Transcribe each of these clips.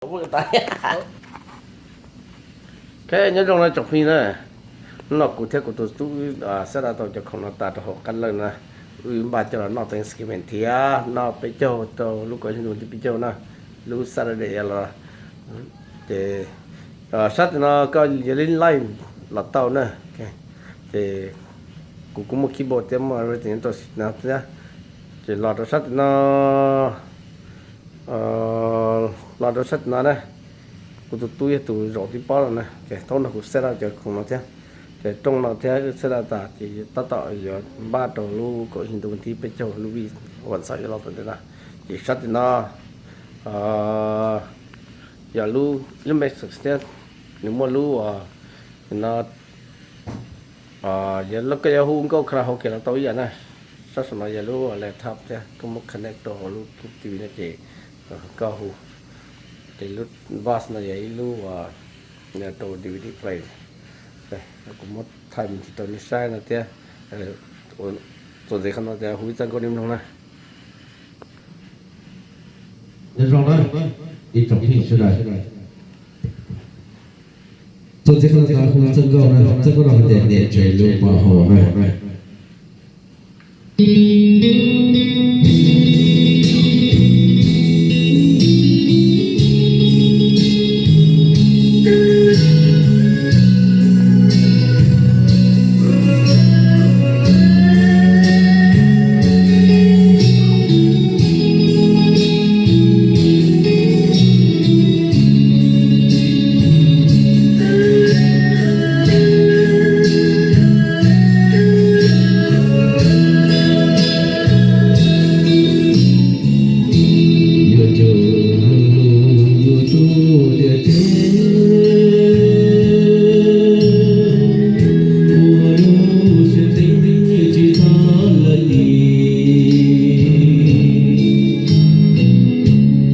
Ok, nyob zoo no tsoom phooj ywg na, hnub no kuv thiab kuv tus tub xab da tau cov khoom no tas rau hauv qab lawj na, wb npaj coj los noj Thanksgiving thiab noj peb caug rau lub kaum ib hlis ntuj thib peb caug na, lub Saturday los. Ces sab tim no koj yog li live los tau na. Ces kuv kuj muaj keyboard thiab muaj everything rau no thiab. Ces los rau sab tim no, los rau sab tim no na, kuv tus tub yog tus zaum tib pob no na, ces thaum no kuv set up cov khoom no thiab. Ces rooj no thiab wb set up tas ces tab tom yuav npaj rau lub kaum ib hlis ntuj thib peb caug lub vij uas xav yuav los tom ntej no. Ces sab tim no yog lub, lub mesa thiab, nws muaj lub uas no, yog koj yuav hu nkauj karaoke los tau ib yam na. Sab saum no yog lub laptop thiab koj muab connect rau hauv lub T V no ces koj hu. Ces lub bass no yog ib lub rau D V D player. Kuv muab thaij me ntsis rau nej saib no thiab. Txuas ntxiv qhov no tias hu ib txoj nkauj nej mloog na. Nyob zoo na ib tsoom phooj ywg sawv daws. Txuas ntxiv qhov no tias hu txoj nkauj na, txoj nkauj no hais tias niam tsev lub pov haum na.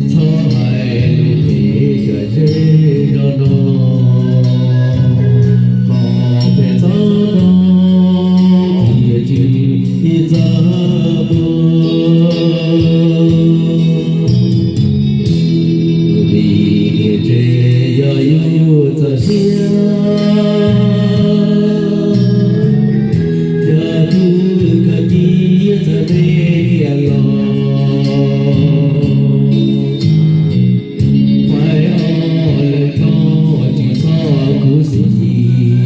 Txhob hais lus phem cov zej zog no, qhov phem txhob rov qhia tsis txaj muag. Vim niam tsev yog yus txoj sia, yog tus koj cia txawj me tiag los. Faib ob leeg tau tsis txhob khuv xim, vim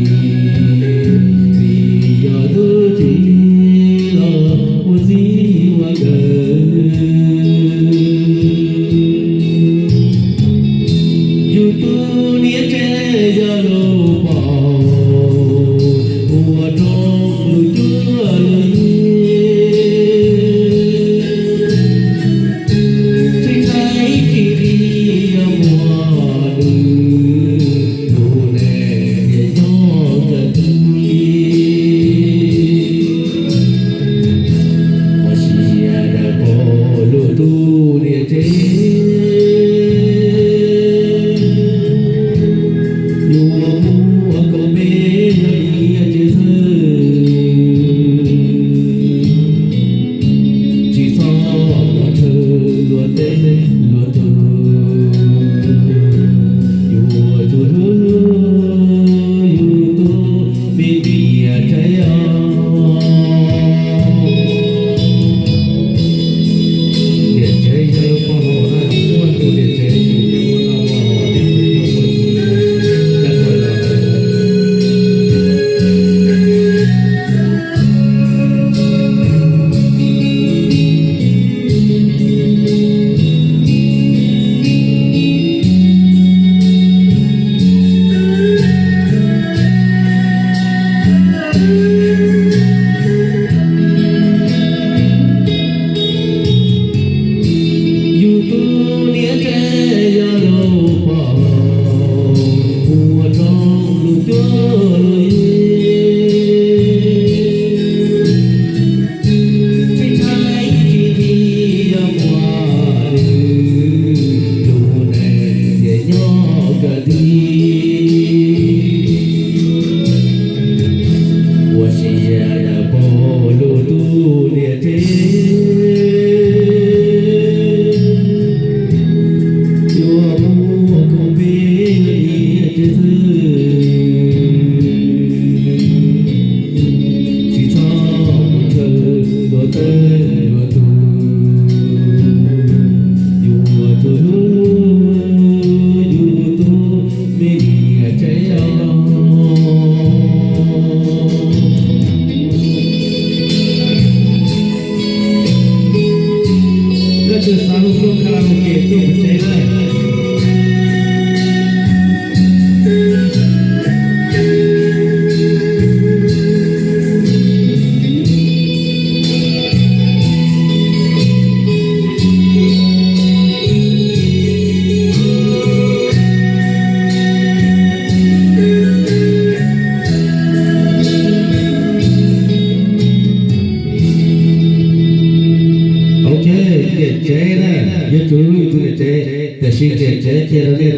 yog tus tsis los ua txij ua nkawm. Yus tus niam tsev yog lub pov haum ua rau lub cuab lub yig. Tsis ntshai tsis ris yog muaj nws, tus neeg thiaj yog kawg tuag li. Ua siab daws pom lub tus niam tsev,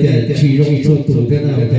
tias tsis zoo txhua tus thiab na, ok.